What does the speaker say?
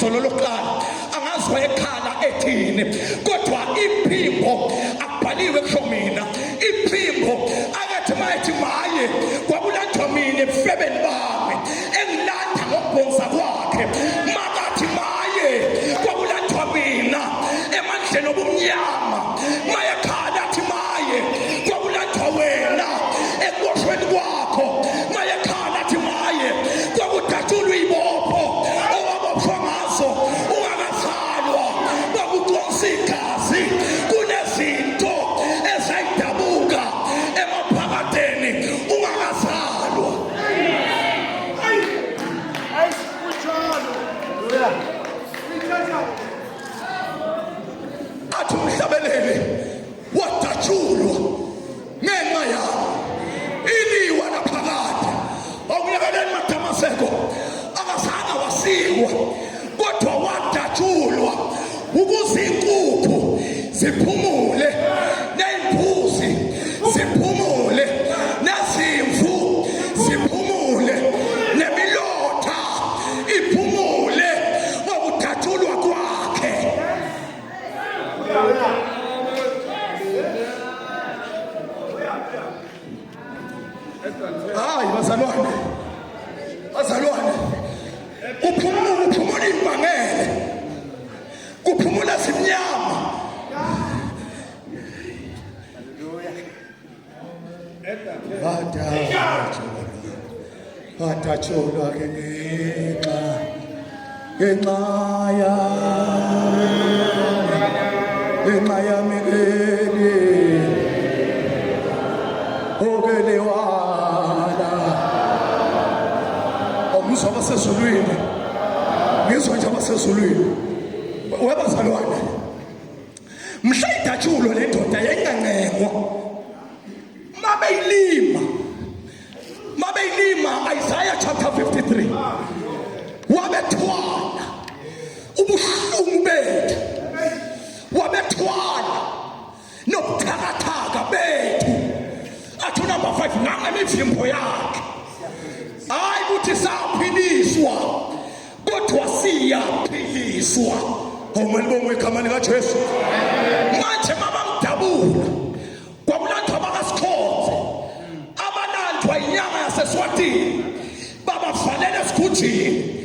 izolo lokuqala, angazi wayekhala ethini, kodwa iphimbo akubhaliwe kusho mina. Iphimbo akathi mayethi maye kwakulandwa mina ebufebeni bami, engilanda ngokubhonsa kwakhe. Makathi maye kwakulandwa mina emandleni obumnyama. Mayekhala athi maye kwakulandwa wena ekuboshweni kwakho. Mayekhala athi maye kwakudatshulwa ibopho owaboshwa ngazo ungakazalwa, kwakuconsa igazi. Kunezinto ezayidabuka emaphakadeni ungakazalwa. Athi umhlabeleli wadatshulwa ngenxa yami iliwa laphakade. Awuyekeleni madamaseko, akazange wasikwa kodwa wadatshulwa ukuze inkukhu ziphumule ney'mbuzi ziphumule nezimvu ziphumule nemilotha iphumule ngokudatshulwa kwakhe. Hayi bazalwane, bazalwane, kuphumula, kuphumula impangele, kuphumula zimnyama. Wadatshulwa ke ngenxa yami, ngenxa yami keli okeliwala. Ngizwa abasezulwini, ngizwa nje abasezulwini. Webazalwane, mhla idatshulwa le ndoda yayingancengwa, mabeyilima, mabeyilima. Isaiah chapter 53, wabethwala ubuhlungu bethu, wabethwala nobuthakathaka bethu. Athi number 5, nangemivimbo yakhe. Hayi ukuthi saphiliswa, kodwa siyaphiliswa. Awumalibongwe igama likaJesu. Manje mabamdabula, kwakulandwa abakasikhonze, abalandwa inyanga yaseSwatini, babavalela esikhunjini.